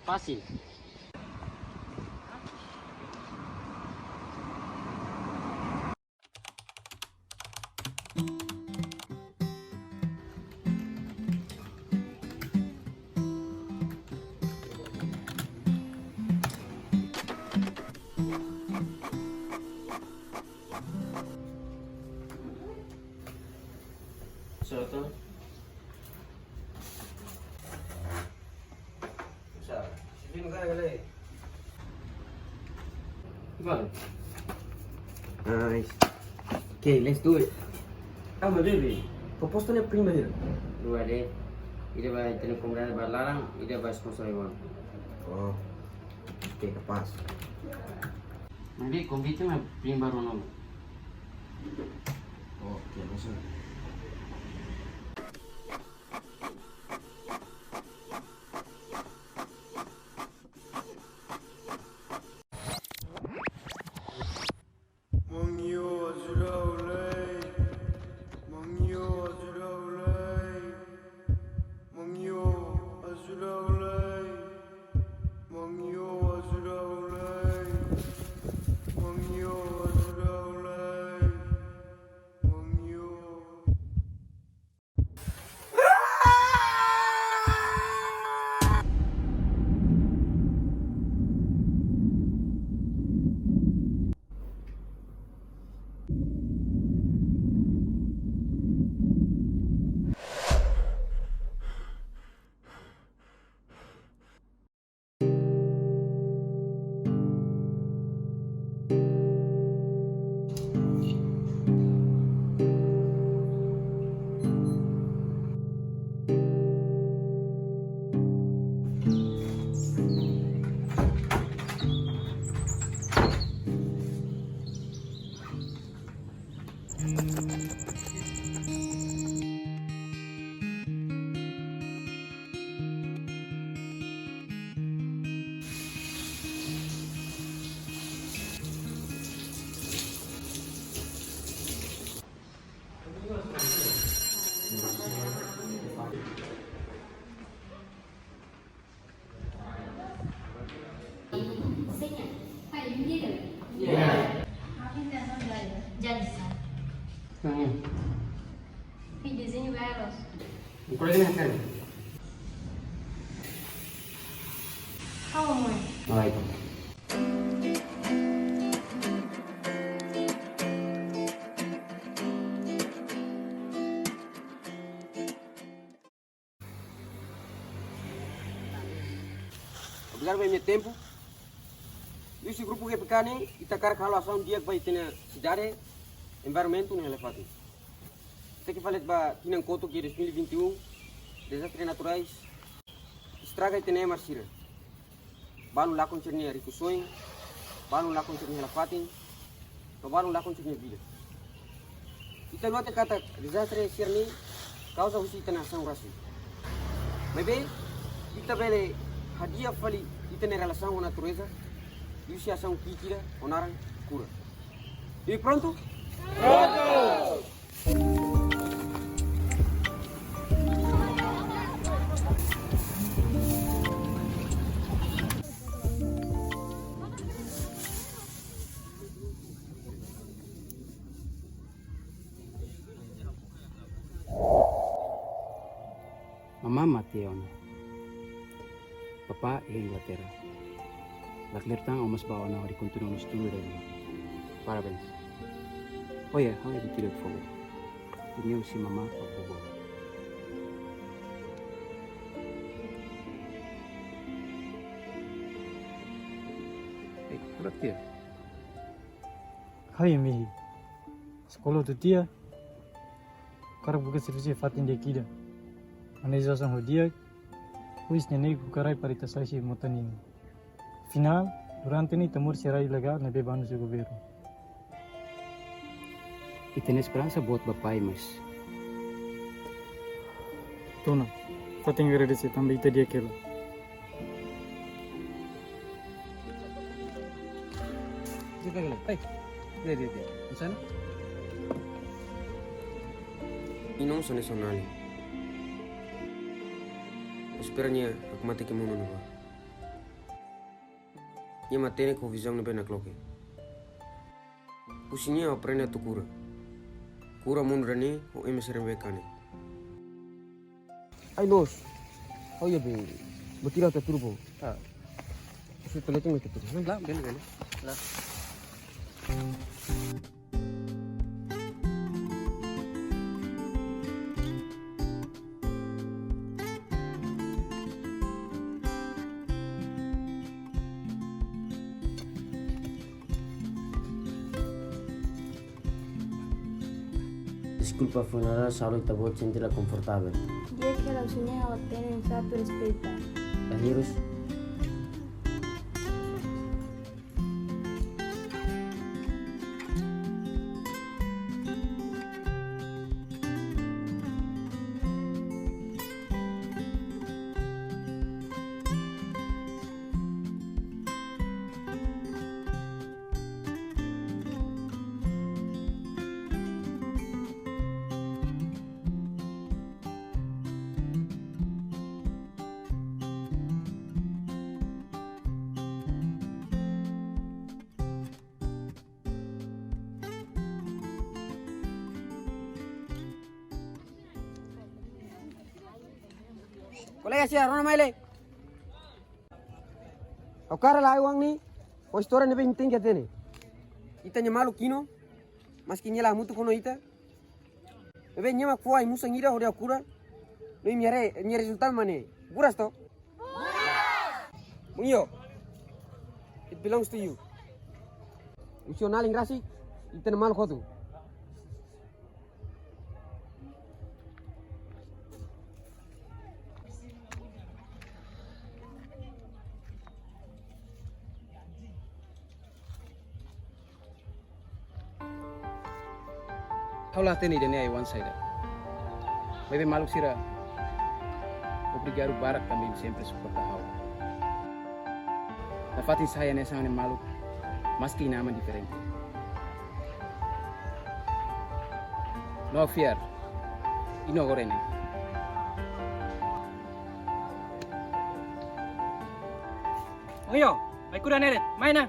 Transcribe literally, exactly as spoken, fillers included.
Fásil. Certo. Vale. Nice. Okay, let's do it. Calma, baby. Proposta ne'e prima ida. Dua de'it. Ida ba ita-nia komunidade ba laran, ida ba sponsor Iwan. Oh. Okay, kapás. Maibé konvite mak prima rua ona. Okay, let's go. Desenho belos. Encuentra en el. Vamos, amor. Ay. Obrigadu ba imi-nia tempu. Husi grupu G P K nian, ita hakarak halo asaun di'ak ba ita-nia sidade, environment no hela fatin. Ita ke fali ba tinan kotuk iha dois mil e vinte e um, dezastre naturais estraga ita-nia ema sira. Balu lakon sira-nia rikusoin, balu lakon sira-nia hela fatin, no balu lakon sira-nia vida. Ita-nia atu katak dezastre sira-ne'e kauza husi ita-nia asaun rasik. Maibé, ita bele hadi'a fali ita-nia relasaun ho natureza, husi asaun ki'ik ida ho naran kura. Imi prontu? Prontu! Mamá mate ona. Papá iha Inglaterra. Lakleur tan ó mós bá ona hodi kontinua ona estudu ida-ne'e. Parabéns. Oh ya, ha'u iha buat ida, por favór. Imi husu mamá, por favór. Eh, ora tia. Hai, imi. Eskola hotu tiha. Hakarak buka servisu iha fatin di'ak ida. Maneja osan ho di'ak. Depois nia neiku karai para ita sai husi mota ninin. Afinál, durante ne'e ita moris iha rai ilegál ne'ebé bandu husi governu. Ita-nia esperansa boot ba pai, mas... Tuna, fatin agradese tanba ita di'ak hela. Di'ak hela. Hei, di'ak, di'ak, di'ak. Di sana? Ita-nia osan ne'e sona alin. Espera nia hakmatek iha mundu ne'ebá. Nia matenek ho vizaun ne'ebé nakloke. Husi nia aprende atu kura. Kura mundu ida-ne'e ho ema sira ne'ebé kanek. Ai, loos. Ha'u iha be, buat ida atu hatudu ba ó. Ah. Husu toletin mai hatudu. Lae, bele, bele. Lae. Deskulpa, funerál sala ita-boot sente la konfortavel. Di'ak hela, husi ne'e ha'u hatene oinsá atu respeita. Lae hirus. Kolega sira, rona mai lai. Ha'u hakarak la'o uang ne'e, ho istória ne'ebé imi tenke hatene. Ita-nia maluk Kino, maski nia la hamutuk ho ita, maibé nia mak fó ai-musan ida hodi ha'u kura, no imi haree nia rezultadu mak ne'e. Buras to? Buras! Bung Iyo, it belongs to you. Husi ó-nia alin rasik, ita-nia maluk hotu. Ha'u la hatene ida-ne'e ai-oan saida. Maibé maluk sira, obrigadu barak tanba imi sempre suporta ha'u. Nafatin sa'e hanesan ha'u-nia maluk, maski inan-aman diferente. No fiar, imi agora ne'e. Oyo, mai kuda neret, mai na.